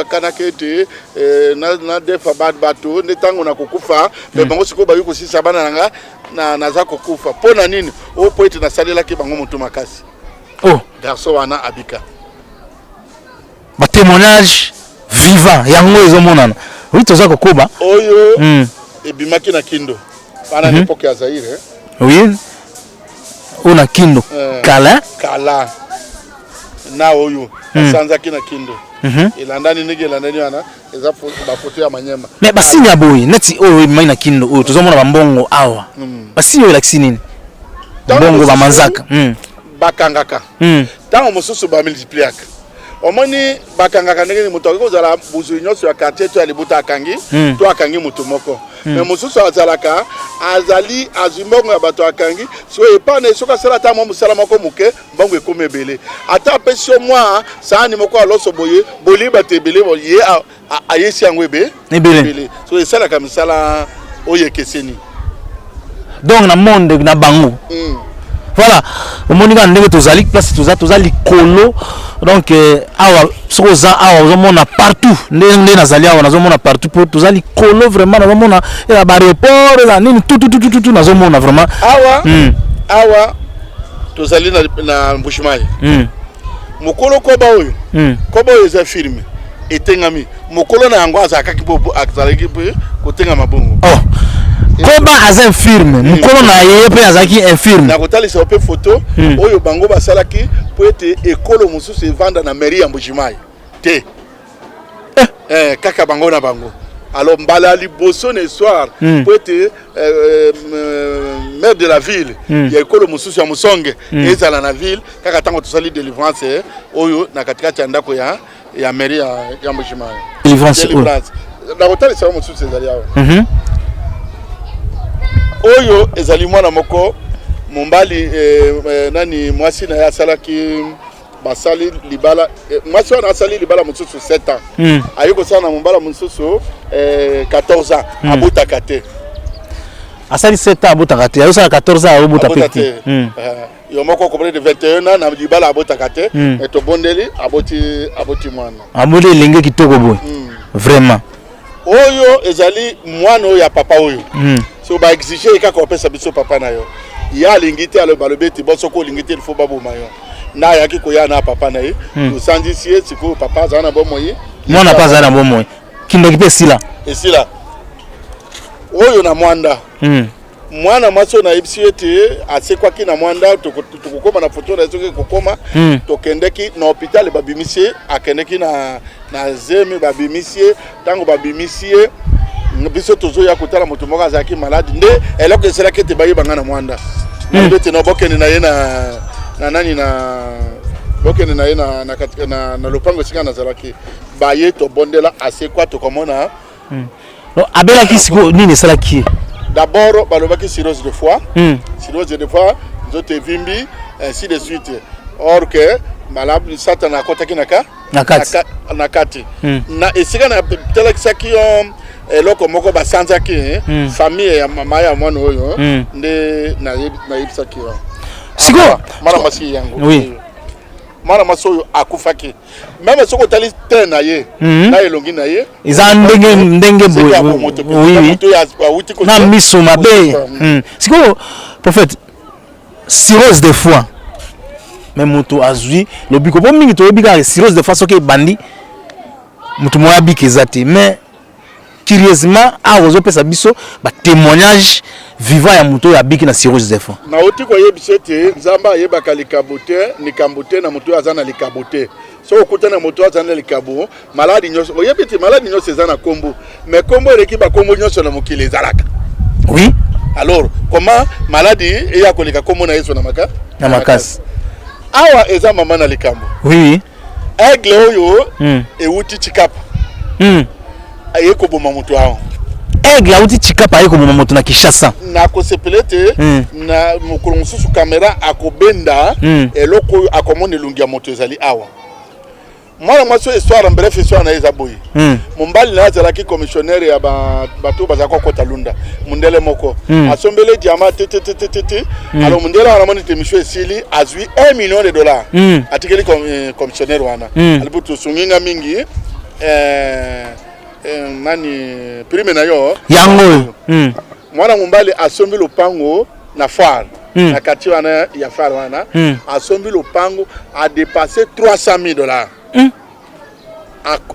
Nakanaki ete eh, nadefa bato nde ntango nakokufa me bango sikoyo bayoki kosisa bana na nga, naza kokufa mpo na nini? O mpo ete nasalelaki bango motu makasi. Oh. Garçon wana abika. Batémoignage vivant yango ezomonana. Oui, toza kokoba. Oyo ebimaki na Kindo wana na époque ya Zaire, eh? Oui, oyo na Kindo. Kala. Kala na oyo basanzaki na Kindo. Elandani ndenge elandani wana, eza bafoto ya Manyema. Mais basigne ya boye, neti oyo ebimaki na Kindo, oyo tozomona bambongo awa, basigne oyo elakisi nini? Ntango mbongo mosusu bamanzaka. Bakangaka, ntango mosusu bamultipliaka. Omoni, bakangaka ndenge nini? Moto akoki kozala bozwi nyonso ya quartier to ya libota akangi, to akangi moto moko. Mais mosusu azalaka, azali azwi mbongo ya bato, akangi. So epai na ye, soki asala ata mwa mosala moko moke, mbongo ekomi ebele. Ata apesi yo mwa saani moko ya loso boye, bolie bato ebele, ye ayesi yango ebe Ebele. So esalaka misala oyo ekeseni. Donc na monde na bango. Voilà, omoni kaka ndenge tozali, place toza, toza likolo. Donc awa, soki oza awa, ozomona partout. Nde nazali awa, nazomona partout mpo toza likolo. Vraiment nazomona eza baaéroport, eza nini, tututututu, nazomona vraiment. Awa, awa tozali na Mbujimayi. Mokolo koba oyo, koba oyo eza firme, etengami. Mokolo na yango azalakaki mpo azalaki mpe kotengama bongo. Oh. Koba aza infirme, mokolo na ye mpe azalaki infirme. Nakotalisa yo mpe foto oyo bango basalaki mpo ete ekolo mosusu evanda na mairie ya Mbujimayi te. Kaka bango na bango. Alors mbala ya liboso na histoire mpo ete maire de la ville ya ekolo mosusu ya mosonge ezala na ville, kaka ntango tosali délivrance oyo na katikati ya ndako ya mairie ya Mbujimayi. Délivrance oyo. Délivrance, nakotalisa yo mosusu ezali awa. Oyo ezali mwana moko mobali, nani, mwasi na ye asalaki, basali libala, mwasi wana asali libala mosusu 7 ans, aye kosala na mobala mosusu 14 ans, abotaka te. Asali 7 ans, abotaka te, azosala 14 ans, abota mpe abota te. Te. Yo moko comprendre, de 21 ans na libala, abotaka te. Mais tobondeli, aboti, aboti mwana. Aboti elenge kitoko boye. Vraiment. Oyo ezali mwana oyo ya papa oyo. So baexige ye kaka opesa biso papa na yo, ye alingi te. Alo balobi ete bon, soki olingi te, il faut baboma yo. Na ayaki koya na papa na ye, tosanzisi ye. Sikoyo papa azala na bomoi. Mwana mpe azali na bomoi, kindoki mpe esila. Esila. Oyo na Mwanda, mwana mwasi oyo nayebisi yo ete asekwaki na Mwanda, tokokóma na foto na ye soki ekokóma. Tokendeki na hôpital, babimisi ye, akendeki na zemi, babimisi ye. Ntango babimisi ye, biso tozoya kotala moto moko azalaki malade. Nde eloko esalaki ete bayeba nga na Mwanda. Nalobi ete no, bokende na ye na nani, na bokende na ye na lopango esika nazalaki. Baye, tobondela, asekwa, tokomona. Donc, abelaki sikoyo nini esalaki ye? D'abord balobaki cirrhose de foie. Cirrhose de foie, nzoto evimbi, ainsi de suite. Or que malamu Satana akɔtaki na ka Na kati. Na kati. Na esika na telakisaki yo eloko moko basanzaki, famille ya mama ya mwana oyo nde nayebisaki yo. Sikoyo mwana mwasi yango, mwana mwasi oyo akufaki, même soki otali te na ye, na elongi na ye eza ndenge ndenge boye. Oui, na miso mabe. Sikoyo prophète, cirrhose de foie, mais moto azwi lobiko, mpo mingi toyebi kaka cirrhose de foie, soki ebandi, moto moya abika eza te. Mais curieusement, awa ozopesa biso batémoignage vivant ya moto oyo abiki na cirrhose de foie. Nauti koyebisa ete Nzambe ayebaka likabo te, likambo te na moto oyo aza na likabo te. Soki okutani na moto oyo aza na likabo, maladi nyonso, oyebi ete maladi nyonso eza na nkombo, mais nkombo eleki bakombo nyonso na mokili ezalaka. Alors comment maladi eya koleka nkombo na Yesu na maka Na makasi. Awa eza mama na likambo. Aigle oyo ewuti Tshikapa, aye koboma moto awa. Aigle awuti Tshikapa, aye koboma moto na Kinshasa. Nakosepela ete na mokolo mosusu kamera akobenda eloko oyo, akomona elongi ya moto ezali awa. Mwana mwasi oyo, histoire en bref, histoire na ye eza boye. Mobali na ye azalaki commissionnaire ya bato oyo bazalaka kokɔta Lunda. Mondele moko asombeli diamant te te te te te. Alors mondele wana amoni te mission esili, azwi 1 million de dollars, atikeli commissionnaire wana. Alobi: "Tosungi nga mingi." eh, eh, nani prime na yo yango oyo Mwana mobali asombi lopango na foire na quartier wana ya foire wana asombi lopango adepasse 300 000 $.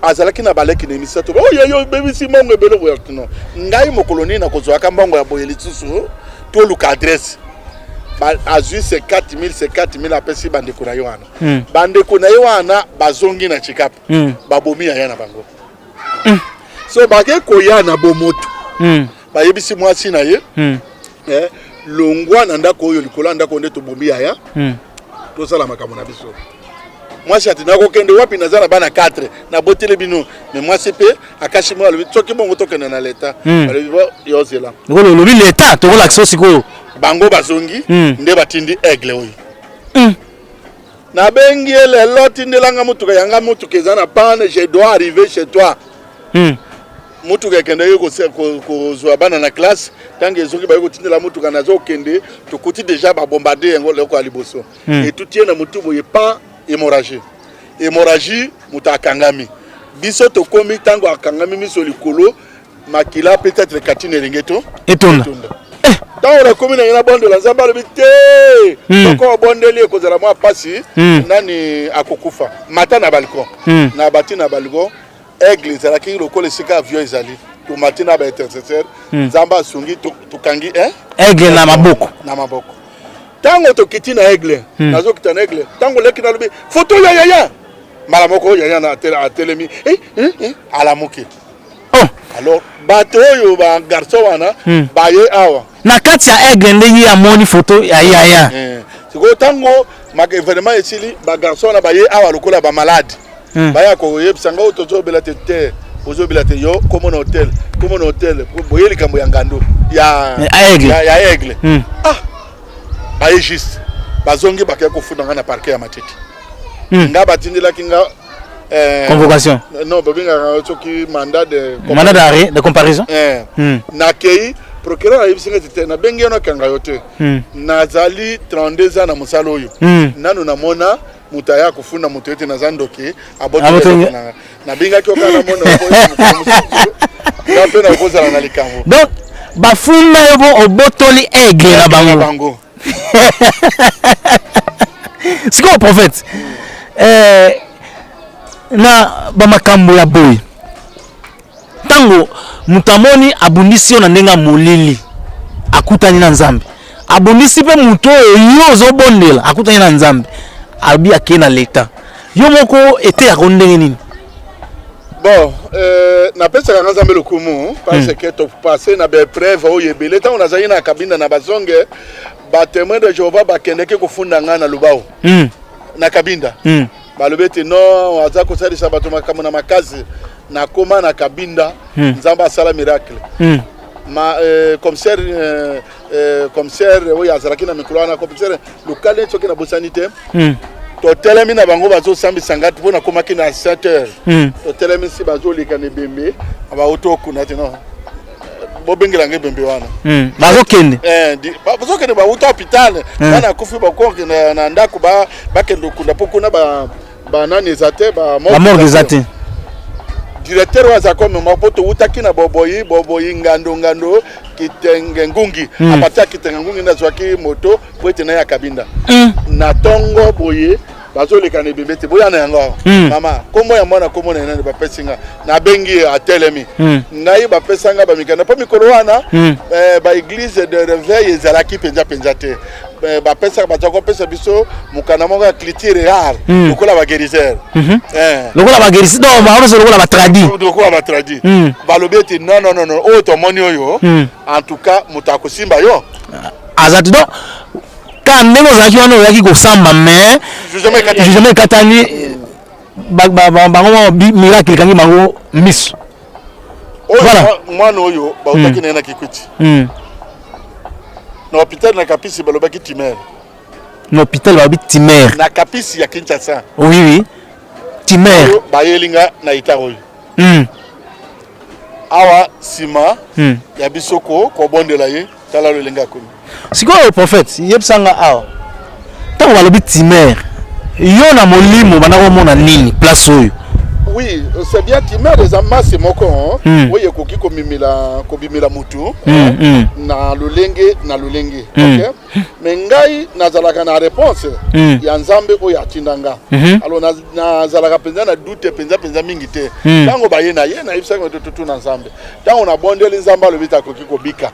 Azalaki na baleki na misato oyo yo obebisi mbongo ebele boye. No, ngai mokolo nini nakozwaka mbongo ya boye lisusu? Toluka adresse. Azwi 50 000, 50 000, apesi bandeko na ye wana. Bandeko na ye wana bazongi na Tshikapa, babomi yaya na bango. So bake koya na bomoto, bayebisi mwasi na ye, longwa na ndako oyo, likolo ya ndako nde tobomi yaya, tosala makambo na biso. Mwasi ati: "Nakokende wapi? Naza na bana 4, naboteli bino." Me mwasi mpe akashi mo, alobi: "Soki bongo tokende na leta." Alobi: "Bo yozela." Lokola olobi leta, tokolakisa sikoyo. Bango bazongi, nde batindi aigle oyo. Nabengi ye lelo: "Tindelanga motuka yanga, motuka eza na panne, je dois arriver chez toi." Motuka ekendaki kozwa bana na classe. Ntango ezoki, baye kotindela motuka, nazokende, tokuti déjà babombarde yango. Eloko ya liboso, etuti ye na motu boye, pan, hémorragie, hémorragie. Moto akangami, biso tokomi ntango akangami miso likolo, makila peut-être katine elenge to etonda. Ntango nakomi na ye, nabondela Nzambe, alobi te: "Soko obondeli, ekozala mwa pasi." Nani akokufa? Mata na balcon. Na bati na balcon, aigle ezalaki lokola esika avion ezali. Tomati na baintercesseur, Nzambe asungi, tokangi aigle na maboko. Na maboko. Ntango tokiti na aigle, nazokita na aigle, ntango leki nalobi: "Foto ya yaya." Mbala moko yaya na atelemi, eh, eh, eh, alamuki. Oh. Alors bato oyo, bagarçon wana, baye awa. Na kati ya aigle nde ye amoni foto ya yaya. Sikoyo ntango événement esili, bagarçon wana baye awa lokola bamalade, baya koyebisa nga oyo: "Tozobela te, te, bozobela te. Yo komo na hotel, komo na hotel boye, likambo ya ngando ya aigle. Ya aigle." Ah, baye juste, bazongi, bakei kofunda nga na parquet ya Matete. Nga batindelaki nga convocation. Non, babengaka soki mandat de mandat d'arrêt de comparaison. Nakei, procureur ayebisi nga te: "Nabengi yo, nakanga yo te. Nazali 32 ans na mosala oyo, nanu namona moto aya kofunda moto ete naza ndoki." Aboteli nanga, nabengaki yo kaka namona mosusu, nga mpe nakozala na likambo. Donc bafunda yo mpo obotoli aigle na bango. Bango. Sikoyo prophète, na bamakambo ya boye, ntango moto amoni abundisi yo na ndenge ya molili, akutani na Nzambe, abundisi mpe moto oyo yo ozobondela, akutani na Nzambe, alobi akei na leta, yo moko eteyaka ndenge nini? Bon, napesaka nga Nzambe lokumu parce que topasse na baépreuve oyo ebele. Ntango nazali na Kabinda na bazonge, batémoin de Jéhovah bakendeki kofunda ngai na Lubao, na Kabinda. Balobi ete non, aza kosalisa bato makambo na makasi. Nakóma na Kabinda, Nzambe asala miracle. Ma commissaire, commissaire oyo azalaki na mikolo wana, commissaire local, neti soki nabosani te. Totelemi na bango, bazosambisa ngai mpo nakomaki na 7 heures. Totelemisi, bazoleka na ebembe, bauti okuna te: "Non, bobengela nga ebembe wana." Bazokende. Bazokende, bauta hôpital. Bana akufi, bakokende na ndako, bakende okunda mpo kuna banani eza te. Bamorgue eza te. Directeur oyo aza komema mpo towutaki na Boboyi, Boboyi, Ngando, Ngando, Kitenge Ngungi. À partir ya Kitenge Ngungi nde azwaki moto po ete na ya Kabinda. Na ntongo boye, bazoleka na ebembe te: "Boya na yango awa." Mama, kombo ya mwana, kombo na ye nani? Bapesi nga, nabengi ye, atelemi. Ngai bapesa nga bamikanda mpo mikolo wana baéglise de réveil ezalaki mpenza mpenza te. Bapesaka, baza kopesa biso mokanda moko ya culture rare, lokola baguérisseur. Lokola baguérisseur, donc baoso lokola batradi. Lokola batradi. Balobi ete: "Non, non, non, non, oyo tomoni oyo, en tout cas moto akosimba yo aza te." Donc ka ndenge ozalaki wana, oyaki kosamba, mais jugement ekatani, bango miracle ekangi bango miso. Voilà. Mwana oyo bautaki na ye na Kikwiti, na hôpital na Kapisi, balobaki tumeur. Na hôpital balobi tumeur. Na Kapisi ya Kinshasa. Oui, tumeur. Bayeli nga na etat oyo awa, nsima ya biso ko kobondela ye, tala lolenge akomi. Sikoyo prophète, yebisanga awa, ntango balobi tumeur, yo na molimo banda komona nini place oyo? Oui, c'est bien, tumeur eza masse moko oyo ekoki komimela kobimela mutu na lolenge na lolenge. Ok, mais ngai nazalaka na réponse ya Nzambe oyo atinda nga. Alors nazalaka mpenza na doute mpenza mpenza mingi te. Ntango baye na ye, nayebisaki bato totuna Nzambe. Ntango nabondeli, Nzambe alobi te akoki kobika.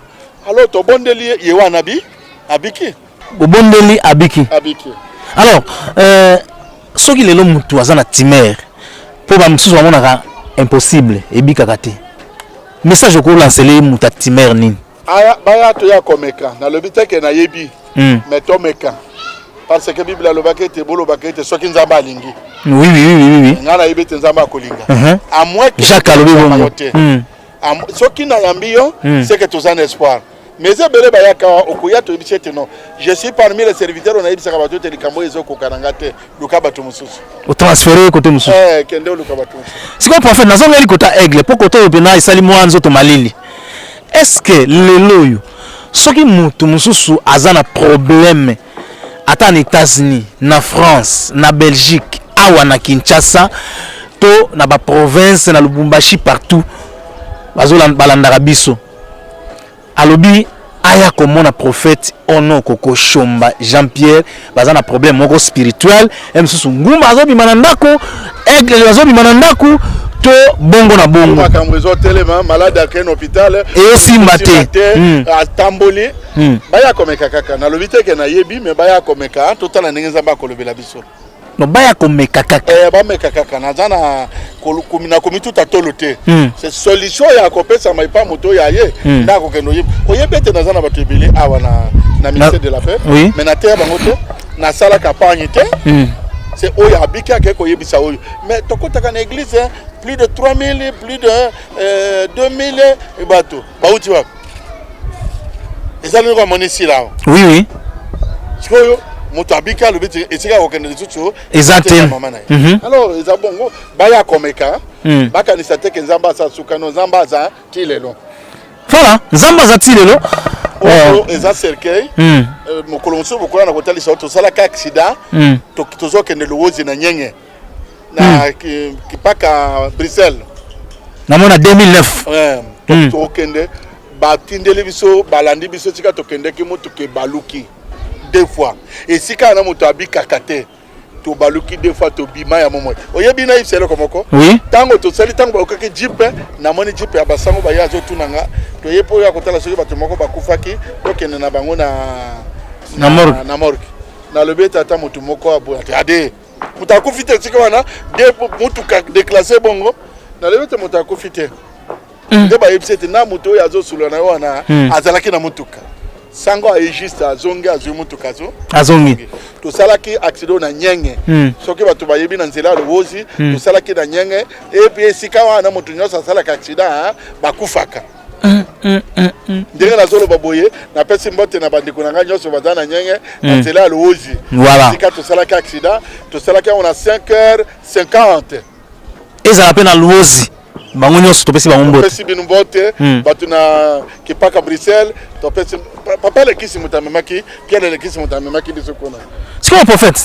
Alors tobondeli ye, ye wana bi abiki. Bobondeli, abiki. Abiki. Alors soki lelo motu aza na tumeur, mpo bamosusu bamonaka impossible, ebikaka te, message okolancela moto ya tumeur nini? Aya, baya toya komeka. Nalobi te ke nayebi, mais tomeka, parce que Bible alobaki ete bolobaka ete soki Nzambe alingi. oui oui oui oui Ngai nayebi ete Nzambe akolinga, à moins que Jacques alobi nayamba bongo. Yo te. Soki nayambi yo, c'est que toza na espoir. Mais eza ebele bayaka awa, okoya, toyebisi ete non, je suis parmi les serviteurs oyo nayebisaka bato ete likambo oyo ezokoka na nga te, luka bato mosusu. Otransférer côté mosusu. Eh, kende oluka bato mosusu. Sikoyo prophète, nazongeli kota aigle, mpo kota oyo mpena esali mwa nzoto malili. Est ce que lelo oyo, soki motu mosusu aza na problème, ata na États-Unis, na France, na Belgique, awa na Kinshasa to na baprovince, na Lubumbashi, partout balandaka biso, alobi aya komona prophète Ono Kokoshomba Jean Pierre, baza na problème moko spirituel, ye mosusu ngumba azobima na ndako, aigle azobima na ndako, to bongo na bongo, makambo ezotelema, malade akei na hôpital, eyosimba te. Atamboli, baya komeka kaka. Nalobi te ke nayebi, mais baya komeka, totala ndenge Nzambe akolobela biso. No, baya komeka kaka. Eh, bameka kaka. Naza na na komituta tolo te. C'est solution ya kopesama epa moto oyo aye nde akokende. Oyebi, oyebi ete naza na bato ebele awa na ministère de la Paix, mais nateya bango te, nasala campagne te. C'est oyo abiki ake koyebisa oyo. Mais tokotaka na église, hein, plus de 3000, plus de 2000 bato bauti wapi? Eza ndenge amoni esila awa. Sikoyo moto abiki, alobi ti esika akokende lisusu eza te. Mama na ye. Alors eza bongo, baya komeka. Bakanisa te ke Nzambe aza sukano. Nzambe aza ti lelo. Voilà, Nzambe aza ti lelo. Oyo eza cercueil. Mokolo mosusu bokoya na kotalisa oyo tosalaka accident. Tozokende Luozi na Nyenge na kipaka Bruxelles. Namona 2009. Tokende, batindeli biso, balandi biso esika tokendeki, motuka ebaluki deux fois. Esika wana moto abikaka te. Tobaluki deux fois, tobima ya momoi. Oyebi, nayebisa eloko moko. Ntango tosali, ntango bayokaki jeep, namoni jeep ya basango baye, azotuna nga, toye mpo oyo akotala soki bato moko bakufaki, tokende na bango na Na morgue. Na morgue. Nalobi ete ata motu moko aboya te, ade moto akufi te esika wana de motuka déclassé bongo. Nalobi ete moto akufi te. Nde bayebisi ete na moto oyo azosolola na ye wana azalaki na motuka. Sango aye juste, azongi, azwi motuka, azo Azongi. Tosalaki accident na Nyenge. Soki bato bayebi, na nzela ya Luozi. Tosalaki na Nyenge, et puis esika wana moto nyonso asalaka accident bakufaka. Ndenge nazoloba boye, napesi mbote na bandeko na ngai nyonso baza na Nyenge, na nzela ya Luozi. Esika tosalaki accident, tosalaki yango na 5 heures 50. Ezala mpe na Luozi, bango nyonso topesi bango mbote. Topesi bino mbote. Bato na kipaka Bruxelles, topesi papa Lekisi, moto amemaki Pierre Lekisi, moto amemaki biso kuna. Sikoyo prophète,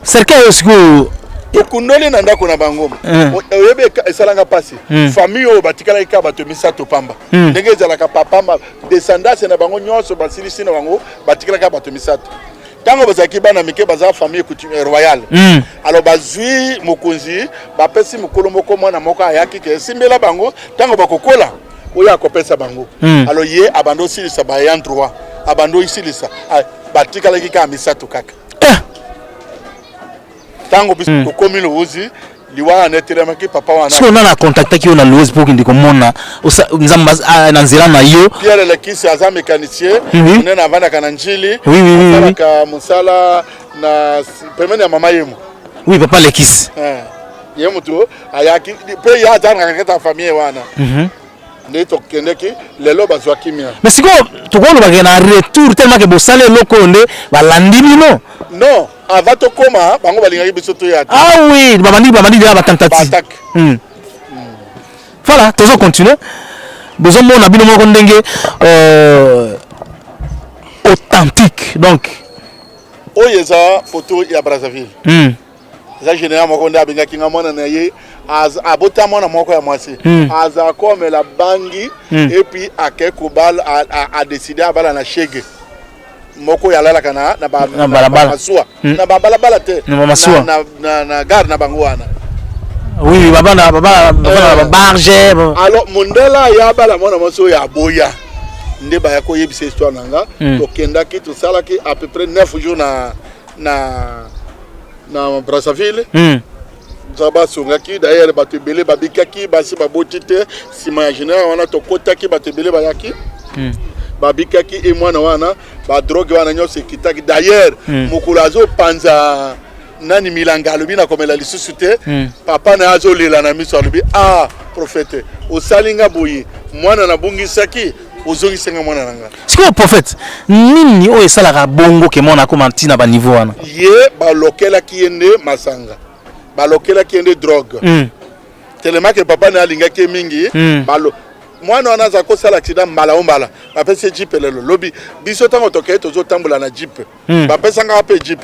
cercueil oyo sikoyo? Tokundoli na ndako na bango. Oyebi, esalanga mpasi. Famille oyo batikalaki kaka bato misato pamba. Ndenge ezalaka, papa descendance na bango nyonso basilisi na bango, batikalaki kaka bato misato. Ntango bazalaki bana mike, baza famille coutumière royale. Alors bazwi mokonzi, bapesi mokolo moko mwana moko ayaki ke esimbela bango, ntango bakokola oyo akopesa bango. Alors ye abandi osilisa bayan droit, abandi osilisa. Ah, batikalaki kaka misato kaka. Ntango biso tokomi Luozi, liwa wana etelemaki, papa wana. Sikoyo nana acontactaki yo na Luozi mpo okende komona Nzambe na nzela na yo? Pierre Lekisi aza mécanicien. Monene, avandaka na Njili. Asalaka mosala na pembeni ya mama Yemo. Oui, papa Lekisi. Eh, ye moto ayaki mpe ye azalaka kati ya famille wana. Nde tokendeki, lelo bazwa kimia. Mais sikoyo tokolobaka na retour, tellement ke bosala eloko oyo nde balandi bino? Non, avant tokóma, bango balingaki biso toya te. Ah oui, babandi deja batentative. Baattaque. Voilà, tozo continuer. Bozomona bino moko ndenge authentique donc. Oyo eza photo ya Brazzaville. Eza général moko nde abengaki nga, mwana na ye. Abota mwana moko ya mwasi. Aza komela bangi. Et puis ake kobala, adécider abala na shege moko oyo alalaka na Na balabala. Masuwa. Na babalabala te. Na bamasuwa. Na gare na bango wana. Oui, babana babana babana. Babarge. Alors mondela aya abala mwana mwasi oyo, aboya. Nde baya koyebisa histoire na nga. Tokendaki, tosalaki à peu près 9 jours na Brazzaville. Nzambe asungaki. D'ailleurs bato ebele babikaki, basi baboti te nsima ya général wana. Tokotaki, bato ebele bayaki, babikaki. E mwana wana, badrogue wana nyonso ekitaki. D'ailleurs mokolo azopanza nani milanga, alobi nakomela lisusu te. Papa na ye azolela na miso, alobi: "Ah prophète, osali nga boye, mwana nabungisaki, ozongisinga mwana na nga." Sikoyo prophète, nini oyo esalaka bongo ke mwana akóma ntina baniveau wana? Ye balokelaki ye nde masanga, balokelaki ye nde drogue. Tellement que papa na ye alingaki ye mingi. Balo mwana wana aza kosala accident mbala o mbala. Bapesi ye jeep lelo, lobi biso ntango tokei tozotambola na jeep. Bapesanga mpe jeep.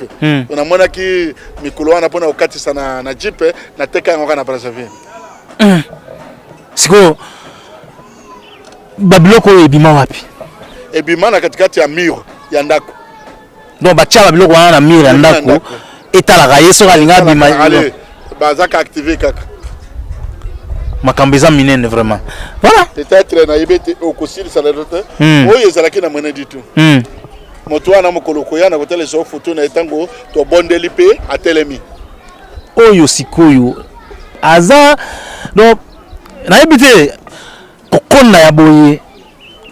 Namonaki mikolo wana mpona kokatisa na jeep, nateka yango kaka na Brazzaville. Sikoyo babiloko oyo ebima wapi? Ebima na katikati ya mur ya ndako. Donc batia babiloko wana na mur ya ya ndako. Ndako. Etalaka ye soki alingi abima. Ale bazaka active kaka. Makambo eza minene vraiment, voilà. Peut-être nayebi ete okosilisa lelo te. Oyo ezalaki na mwene du tout. Moto wana, mokolo koya na kotalisa yo foto na ye ntango tobondeli mpe atelemi. Oyo sikoyo aza, donc nayebi te kokonda ya boye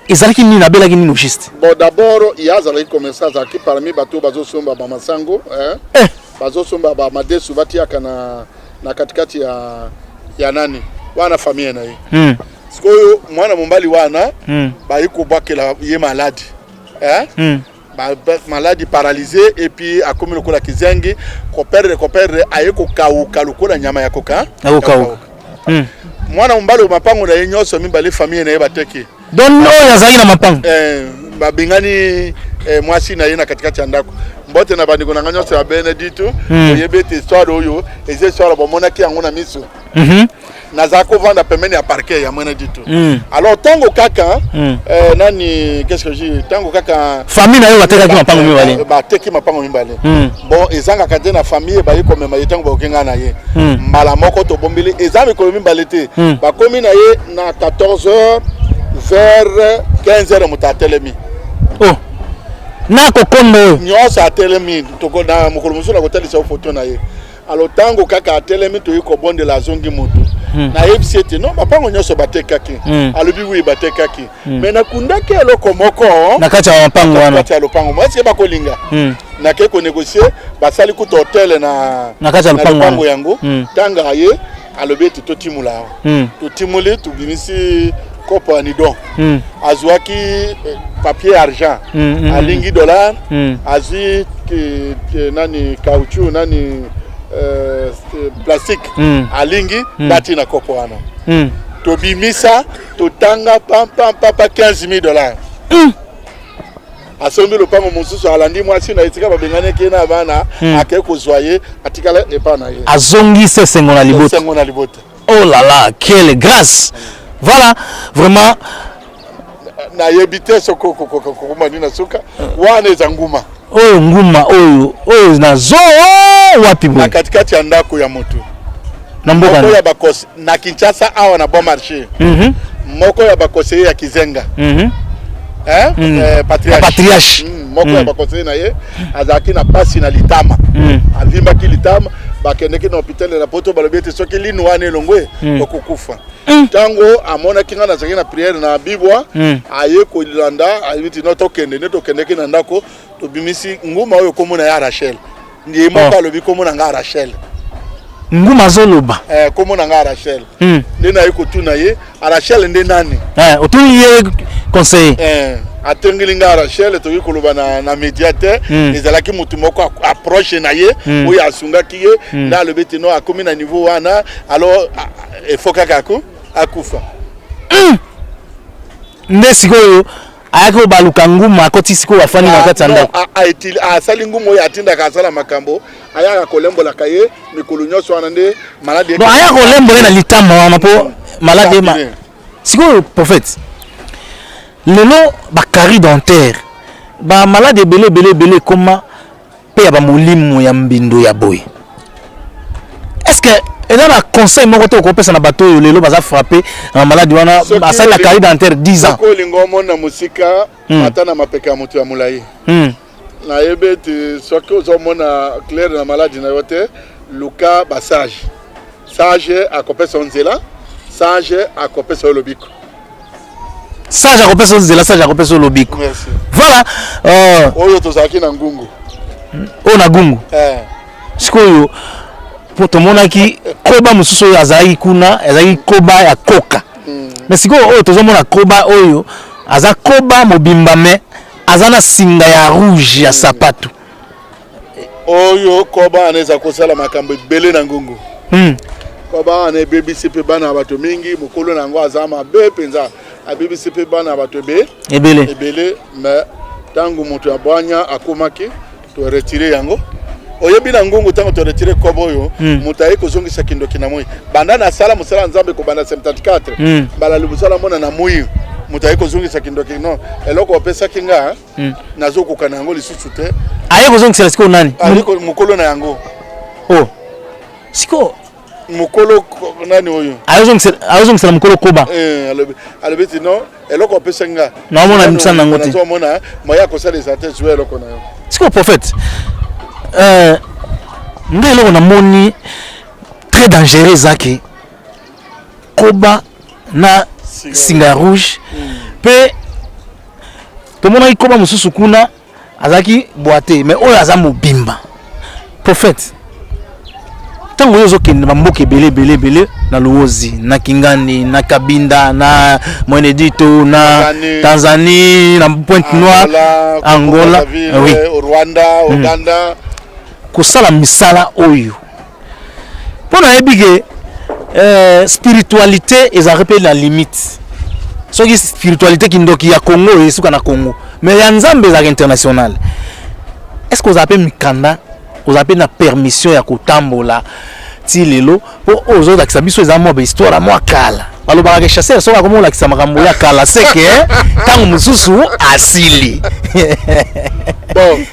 ezalaki nini, abelaki nini au juste? Bon, d'abord ye azalaki commerçant, azalaki parmi bato oyo bazosomba bamasango, eh? Eh. Bazosomba bamadesu, batiaka na katikati ya nani wana, famille na ye. Sikoyo mwana mobali wana, bayi kobwakela ye maladie, eh? Maladie paralysé, et puis akomi lokola kizengi, koperdre koperdre, aye kokauka lokola nyama ya koka. Ya kokauka. Mwana mobali oyo, mapango na ye nyonso mibale, famille na ye bateki. Donc oyo azalaki na mapango? Eh, babengani mwasi na ye na katikati ya ndako. Mbote na bandeko na ngai nyonso ya Beneditu. Oyebi ete histoire oyo eza histoire bamonaki yango na miso. Nazala kovanda pembeni ya parquet ya mwene ditu. Alors ntango kaka nani, qu'est-ce que je, ntango kaka Famille na yo batekaki mapango mibale? Bateki mapango mibale. Bon, ezangaka te na famille baye komema ye. Ntango bakoki ngai na ye, mbala moko tobombeli, eza mikolo mibale te. Bakomi na ye na 14 heures, vers 15 heures moto atelemi. Oh, na kokonda oyo? Nyonso atelemi. Na mokolo mosusu na kotalisa yo foto na ye. Alors ntango kaka atelemi, toyi kobondela, azongi motu. Nayebisi ete non, mapango nyonso batekaki. Alobi: "Oui, batekaki, mais nakundaki eloko moko na kati ya mapango wana." Kati ya lopango mo, eske bakolinga? Nakei konégocier, basali kuta hotel na Na kati ya na lopango lopango wana. Yango. Ntango aye, alobi ete totimula awa. Totimuli, tobimisi kopo ya nidon. Azwaki papier argent, alingi dollar. Azwi nani, caoutchouc, nani, plastique. Alingi bati na kopo wana. Tobimisa, totanga pampampapa, 15 000 dollars. Asombi lopango mosusu, alandi mwasi na esika babenganaki ye na bana. Akei kozwa ye, atikala epa na ye. Azongisi esengo na libota. Esengo na libota. Oh là là, quelle grâce! Voilà, vraiment. Nayebi te soki okokoka kokoma nini na suka wana. Eza nguma. Oyo nguma oyo nazo wapi Na boye? Katikati ya ndako ya moto. Na mboka moko ya bakosi na Kinshasa awa na Bon Marché. Moko ya baconseiller ya Kizenga, hein? Patriarche. Patriarche. Moko ya baconseiller na ye azalaki na pasi na litama. Avimbaki litama, bakendeki na hôpital na Poto, balobi ete soki lino wana elongwe, okokufa. Ntango amonaki ngai nazalaki na prière na bibwa, aye kolanda, ayebi ti no tokende. Nde tokendeki na ndako, tobimisi nguma oyo, kombo na ye Rachel. Ye moko Oh. alobi: "Kombo na ngai Rachel." Nguma azoloba? Eh, "Kombo na ngai Rachel." Nde naye kotuna ye: "Rachel nde nani?" Eh, otuni ye conseiller? Eh, atengeli ngai Rachel. Tokoki koloba na média te. Ezalaki motu moko approche na ye, oyo asungaki ye. Nde alobi ete no, akomi na niveau wana, alors efo kaka akufa. Nde sikoyo ayaki kobaluka nguma, akoti sikoyo, afandi na kati ya Non, ndako. Asali ngumu oyo atindaka asala makambo. Ayaka kolembolaka ye mikolo nyonso wana nde maladi. Bon, aya kolembola ye na litama wana mpo maladi ema. Sikoyo prophète, lelo bacarie dentaire, bamaladi ebele ebele ebele ekoma mpe ya bamolimo ya mbindo ya boye. Est ce que eza na conseil moko te okopesa na bato oyo lelo baza frappe na maladi wana, basali na carie dentaire 10 ans? Soki olingi omona mosika, ata na mapeka ya moto ya molai. Nayebi ete soki ozomona claire na maladi na yo te, luka basage. Sage akopesa yo nzela, sage akopesa yo lobiko. Sage akopesa yo nzela, sage akopesa yo lobiko. Merci. Voilà. Oyo tozalaki na Ngungu. Oyo na Gungu. Sikoyo po tomonaki koba mosusu oyo azalaki kuna, azalaki koba ya koka. Mais sikoyo oyo tozomona, koba oyo aza koba mobimba, mais aza na singa ya rouge ya sapato. Oyo koba wana eza kosala makambo ebele na Ngungu. Koba wana ebebisi mpe bana ya bato mingi. Mokolo na yango aza mabe mpenza, abebisi mpe bana ya bato ebe ebele. Ebele. Mais ntango moto ya bwanya akomaki, toretirer yango. Oyebi, na Ngungu, ntango toretirer koba oyo, moto aye kozongisa kindoki na moi. Banda nasala mosala ya Nzambe kobanda 74, mbala liboso namona na moi moto aye kozongisa kindoki. Non, eloko opesaki nga, nazokoka na yango lisusu te. Aye kozongisela sikoyo nani? Aye mokolo na yango. Oh, sikoyo Mokolo nani oyo? Ayozongisela mokolo koba. Eh, alobi ti non, eloko opesaki nga, Naomona misala nango te. Nazomona moya kosala eza te, zwa eloko na yo. Sikoyo prophète, ngai eloko namoni très dangereux eza ke koba na singa ya rouge. Mpe tomonaki koba mosusu kuna azalaki boite, mais oyo aza mobimba. Prophète, ntango oyo ozokende bamboka ebele ebele ebele, na Luozi, na Kingani, na Kabinda, na Mwene-Ditu, na Tanzanie, Tanzanie, na Pointe Noire, Angola, oui. Rwanda, Uganda. Kosala misala oyo, mpo nayebi ke spiritualité ezalaka mpe na limite. Soki spiritualité, kindoki ya Congo esuka na Congo, mais ya Nzambe ezalaka international. Est ce que ozala mpe mikanda, ozala mpe na permission ya kotambola ti lelo? Mpo oyo ozolakisa biso eza mwa bahistoire ya mwa kala. Balobaka ke chasseur soki akomi kolakisa makambo ya kala, seke ntango mosusu asili. Bon,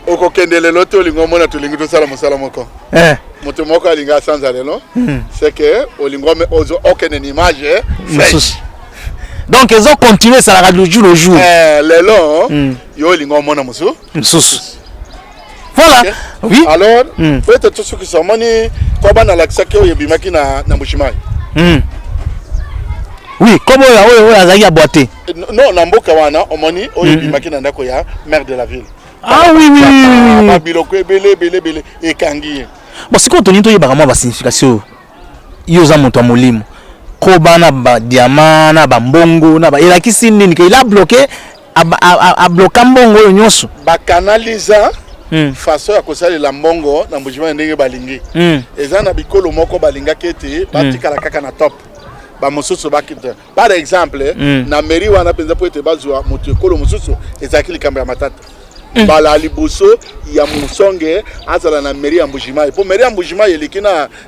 okokende lelo te. Olingi omona, tolingi tosala mosala moko. Moto moko alingi asanza lelo, c'est que olingi okende na image mosusu. Donc ezocontinue, esalaka du jour au jour. Lelo yo olingi omona mosusu. Mosusu, voilà. Oui. Alors, po ete tosukisa, omoni koba nalakisaki oyo ebimaki na Mbujimayi. Oui, comme oyo azalaki ya boite. Non, na mboka wana omoni oyo ebimaki na ndako ya maire de la ville. Ah oui. Babiloko ebele ebele ebele ekangi ye. Bon, sikoyo tolingi toyebaka mwa basignification oyo. Yo oza moto ya molimo. Koba na badiamant na bambongo na ba elakisi nini? Ke il a bloqué, abloka mbongo oyo nyonso. Bakanaliza façon ya kosalela mbongo na Mbujimayi ndenge balingi. Eza na bikolo moko balingaki ete batikala kaka na top, bamosusu bakita. Par exemple, na mairie wana mpenza, mpo ete bazwa moto ekolo mosusu, ezalaki likambo ya matata. Mbala ya liboso ya mosonge azala na mairie ya Mbujimayi, mpo mairie ya Mbujimayi eleki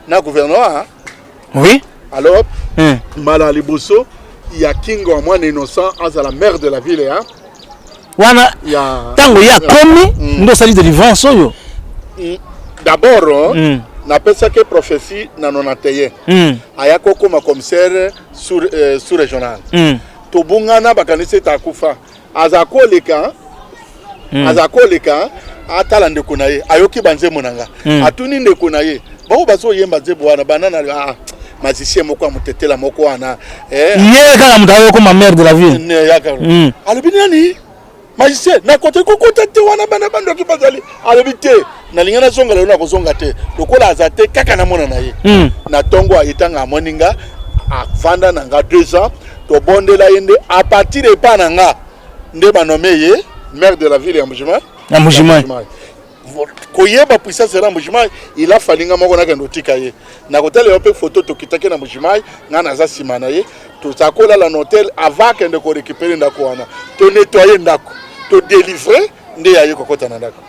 na gouvernement. Alors, mbala ya liboso ya Kingo ya mwana Innocent azala maire de la ville ya Wana ya ntango ye akomi, nde osali délivrance oyo? D'abord, napesaki prophétie na 91. Aya kokóma commissaire sous régional. Tobungana, bakanisi ete akufa. Aza koleka, aza koleka, atala ndeko na ye, ayoki banzembo na nga. Atuni ndeko na ye: "Bao bazoyemba nzembo wana bana na ah, magicien moko ya motetela moko wana?" Ye kaka moto ayokoma maire de la ville. Yaka. Alobi: "Nani magicien?" Nakota kokota te wana, bana bandoki bazali. Alobi: "Te, nalingi nazonga lelo, nakozonga te lokola aza te, kaka namona na ye." Na ntongo etanga amoni nga, avanda na nga 2 ans, tobondela ye. Nde à partir epa na nga nde banome ye maire de la ville ya Mbujimayi. Ya Mbujimayi. Koyeba puissance na Mbujimayi, il a fallu nga moko nakende otika ye. Nakotala yo mpe photo tokitaki na Mbujimayi, nga naza nsima na ye, toza kolala na hotel avant akende korécupérer ndako wana. Tonettoyer ndako, todélivrer, nde yaye kokɔta na ndako.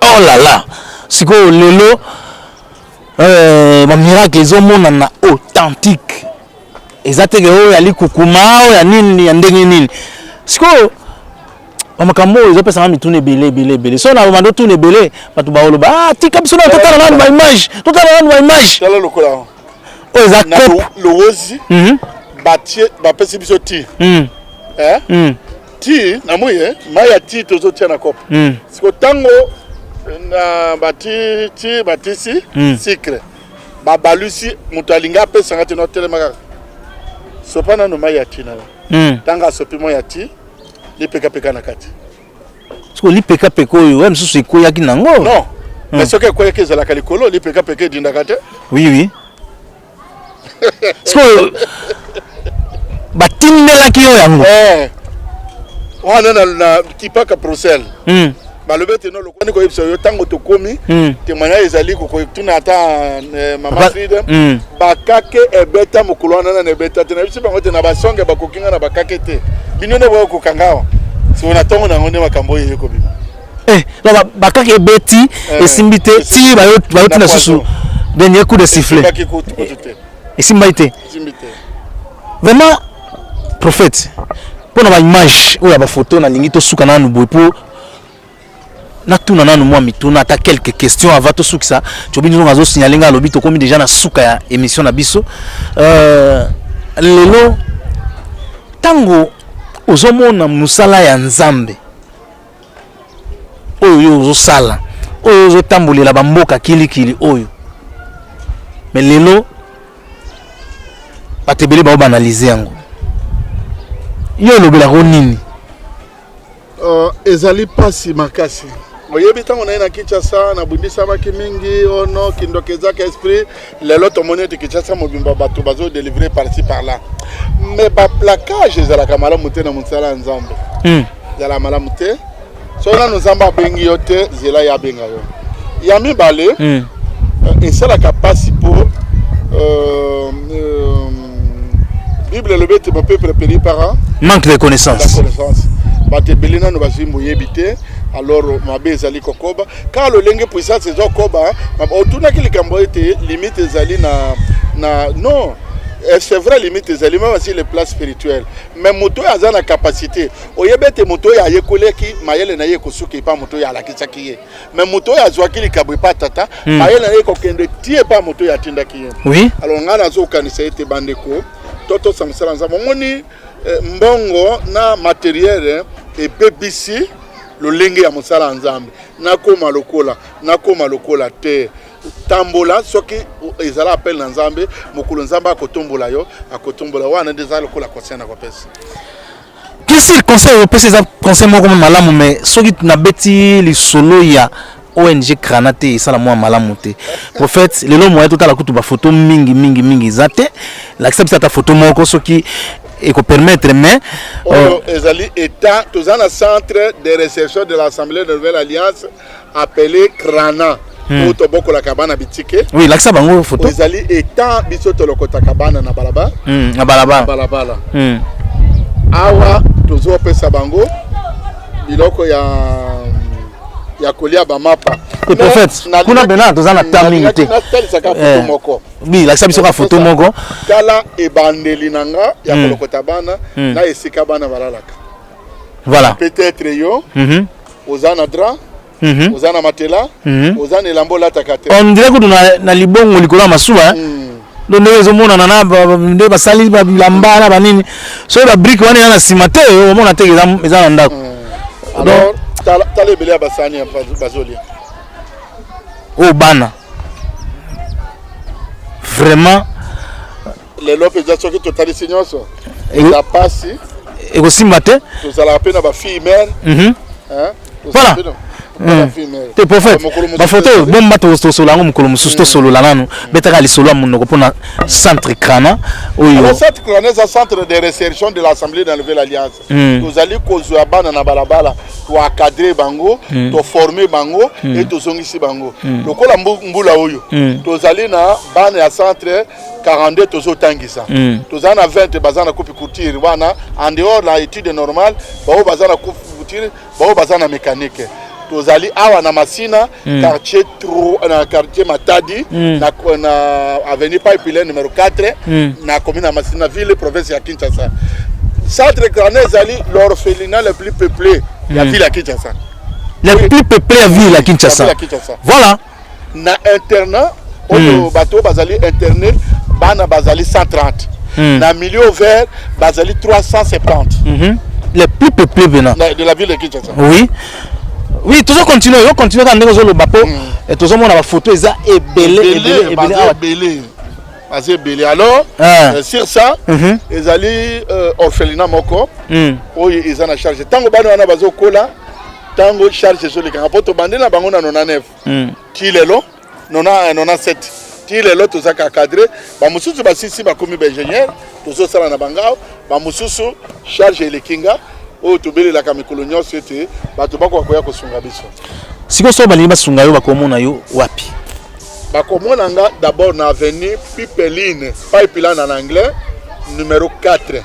Oh là là! Sikoyo lelo bamiracle ezomonana authentique, eza teke oyo ya likukuma, oyo ya nini, ya ndenge nini. Sikoyo bamakambo oyo ezopesanga mituna ebele ebele ebele. So na bamando tuna ebele, bato baoloba: "Ah, tika biso na totala nanu baimage, totala nanu baimage." Tala lokola oyo eza na cope. Lowozi batie, bapesi biso ti eh? Ti na moi, mai ya ti tozotia na kopo. Siko ntango na bati ti, batisi sucre, babalusi. Moto alingi apesanga te, notelema kaka, sopa nano mai ya ti na yo. Ntango asopi mai ya ti, lipekapeka na kati. Sikoyo lipekapeka oyo oya mosusu ekweyaki nango? Non, mais soki ekweyaki, ezalaka likolo, lipekapeka edindaka te. Oui, sikoyo batindelaki yo yango? Eh, wana na kipaka Bruxelles. Balobi ete no lokwani koyebisa yo ntango tokomi. Témoignage ezali kokotuna ata mama Fride. Bakake ebeta mokolo wana, nana ebeta te. Na biso bango te na basonge bakoki nga na bakake te. Bino nde boya kokanga awa. Siko na ntongo nango nde makambo oyo eye kobima. Eh, donc bakake ebeti, esimbi te ti bayotina Na susu poison. Dernier coup de sifflet. Esimbaki kutu kutu te. Esimbaki te. Esimbi te. Vraiment, prophète, mpona baimage oyo ya bafoto, nalingi tosuka nanu boye mpo natuna nanu mwa mituna, ata quelques questions avant tosukisa. Tobi nzongo azosignale nga, alobi tokomi déjà na suka ya émission na biso. Lelo ntango ozomona mosala ya Nzambe oyo yo ozosala, oyo ozotambolela bamboka kilikili oyo, mais lelo bato ebele bao baanalyse yango, yo olobelaka nini? Ezali mpasi makasi. Oyebi, ntango naye na Kinshasa, nabundisamaki mingi ono kindoki ezaka esprit. Lelo tomoni ete Kinshasa mobimba bato bazodélivre par-ci par-là, mais baplacage ezalaka malamu te na mosala ya Nzambe. Ezalaka malamu te. Soki nano Nzambe abengi yo te, zela ye abenga yo. Ya mibale, esalaka mpasi mpo Bible elobi ete mon peuple périt par manque de la connaissance. Connaissance. Bato ebele nano bazwi boyebi te, alors mabe ezali kokoba kaka lolenge puissance ezokoba. Otunaki likambo ete limite ezali na non. C'est vrai, limite ezali même sur le plan spirituel, mais moto oyo aza na capacité, oyebi ete moto oyo ayekolaki, mayele na ye ekosuka epa moto oyo alakisaki ye, mais moto oyo azwaki likambo epa tata, mayele na ye ekokende ti epa moto oyo atindaki ye. Alors ngai nazokanisa ete bandeko, totosa mosala Nzambe. Omoni, mbongo na matériel ebebisi lolenge ya mosala ya Nzambe. Nakoma lokola te. Tambola. Soki ezala appel na Nzambe, mokolo Nzambe akotombola yo, akotombola. Wana nde eza lokola conseil na kopesa. Bien sûr, conseil opesa eza conseil moko malamu, mais soki nabeti lisolo ya ONG Crana te, esala mwa malamu te. Prophète, lelo moya totala kutu bafoto mingi mingi mingi eza te. Lakisa biso ata foto moko soki ekopermettre, mais Oyo ezali état, toza na centre de réception de l'Assemblée de Nouvelle Alliance appelé Crana, oyo tobokolaka bana bitike. Oui, lakisa bango foto. Oyo ezali état biso tolokotaka bana na balabala. Na balabala. Balabala. Awa tozopesa bango biloko ya kolia, bamapa. Te, prophète, kuna bena toza na temps mingi te. Natalisaka foto moko. Oui, lakisa biso ka foto moko. Tala ebandeli na nga ya kolokota bana na esika bana balalaka. Peut-être yo oza na drap, oza na matelas, oza na elamba olataka te. On dirait kutu na libongo likolo ya masuwa. Donc ndenge ezomonana na nde basali babilamba na banini, soki babrique wana eza na nsima te, omona te eza na ndako. Alors tala ebele ya basani bazolia. Oyo bana vraiment. Lelo mpenza, soki totalisi nyonso, eza pasi. Ekosimba te. Tozalaka mpe na bafille mère. Voilà te, prophète, bafoto bomba, tosolola yango mokolo mosusu. Tosolola nanu, betaka lisolo ya monoko mpona centre Crana oyo. Centre Crana eza centre de réinsertion de l'Assemblée de la Nouvelle Alliance. Tozali kozwa bana na balabala, toencadre bango, toforme bango e tozongisi bango. Lokola mbula oyo, tozali na bana ya centre 42 tozotangisa. Tozali na 20 baza na coupe couture wana, en dehors na étude normale, bao baza na coupe couture, bao baza na mécanique. Tozali awa na Masina, quartier na quartier Matadi, na avenue Pipeline numéro 4, na commune ya Masina, ville province ya Kinshasa. Centre Crana ezali l'orphelinat le plus peuplé ya ville ya Kinshasa. Le plus peuplé ya ville ya Kinshasa. Ya Kinshasa. Voilà. Na internat oyo, bato oyo bazali interné, bana bazali 130. Na milieu ouvert bazali 370. Le plus peuplé venant de la ville de Kinshasa. Oui, tozo continuer, yo continuer kaka ndenge ozoloba, mpo tozomona bafoto eza ebele, ebele, ebele awa. Ebele, baza ebele. Alors, sur ça, ezali orphelinat moko oyo eza na charge. Ntango bana wana bazokola, ntango charge ezolekanga, mpo tobandi na bango na 99 ti lelo, 97 ti lelo, tozaka encadré. Bamosusu basisi, bakomi baingénieur, tozosala na bango. Bamosusu charge eleki nga, oyo tobelelaka mikolo nyonso ete bato bakoka koya kosunga biso. Sikoyo, soki balingi basunga yo, bakomona yo wapi? Bakomona nga d'abord na avenue Pipeline, Pipeline en anglais, numéro 4,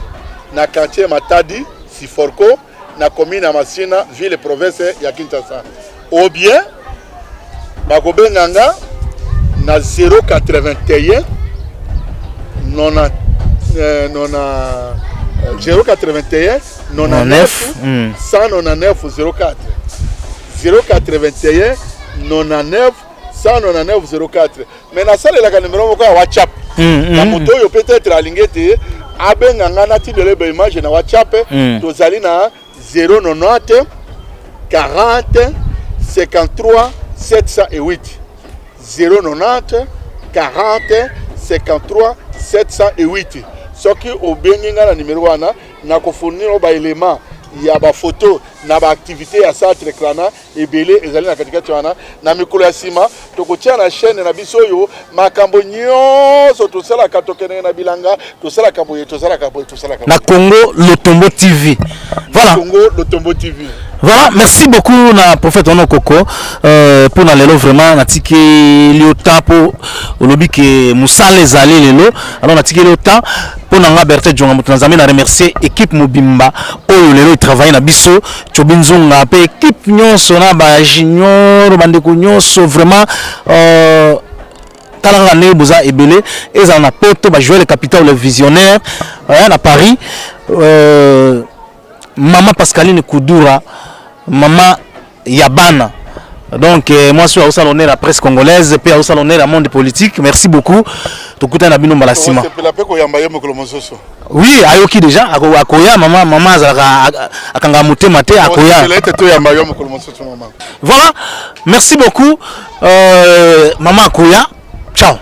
na quartier Matadi Siforco, na commune ya Masina, ville province ya Kinshasa, ou bien bakobenga nga na 081 90, nona, 081 99 199 04, 081 99 199 04. Mais nasalelaka numéro moko ya WhatsApp. Na moto oyo peut-être alingi ete abenga nga, natindela baimage na WhatsApp, tozali na 090 40 53 708, 090 40 53 708. Soki obengi nga na numéro wana, nakofournir yo baélément ya bafoto na baactivité ya Centre Crana. Ebele ezali na katikati wana. Na mikolo ya nsima, tokotia na chaîne na biso oyo makambo nyonso tosalaka. Tokendeke na bilanga, tosalaka boye, tosalaka boye, tosalaka. Na Congo Lotombo TV, voilà. Congo Lotombo TV. Voilà, merci beaucoup na prophète wana Koko mpona lelo. Vraiment natikeli yo temps, mpo olobi ke mosala ezali lelo. Alors natikeli yo temps. Mpo na nga, Bertin Djonga, moto na Nzambe, na remercier équipe mobimba oyo lelo etravaille na biso, Tiobi Nzonga mpe équipe nyonso na bajunior, bandeko nyonso vraiment. Tala kaka ndenge boza ebele, ezala na Poto, bajoueur le capital, le visionnaire na Paris, mama Pascaline Kudura, mama ya bana. Donc mwasi oyo aosala honneur ya presse congolaise mpe aosala honneur ya monde politique. Merci beaucoup, tokutani na bino mbala nsima. Tosepela mpe koyamba ye mokolo mosusu. Oui, ayoki déjà, akoya. Mama azalaka akangaka motema te, akoya. Tosepela ete toyamba yo mokolo mosusu, mama. Voilà, merci beaucoup, mama akoya. Ciao.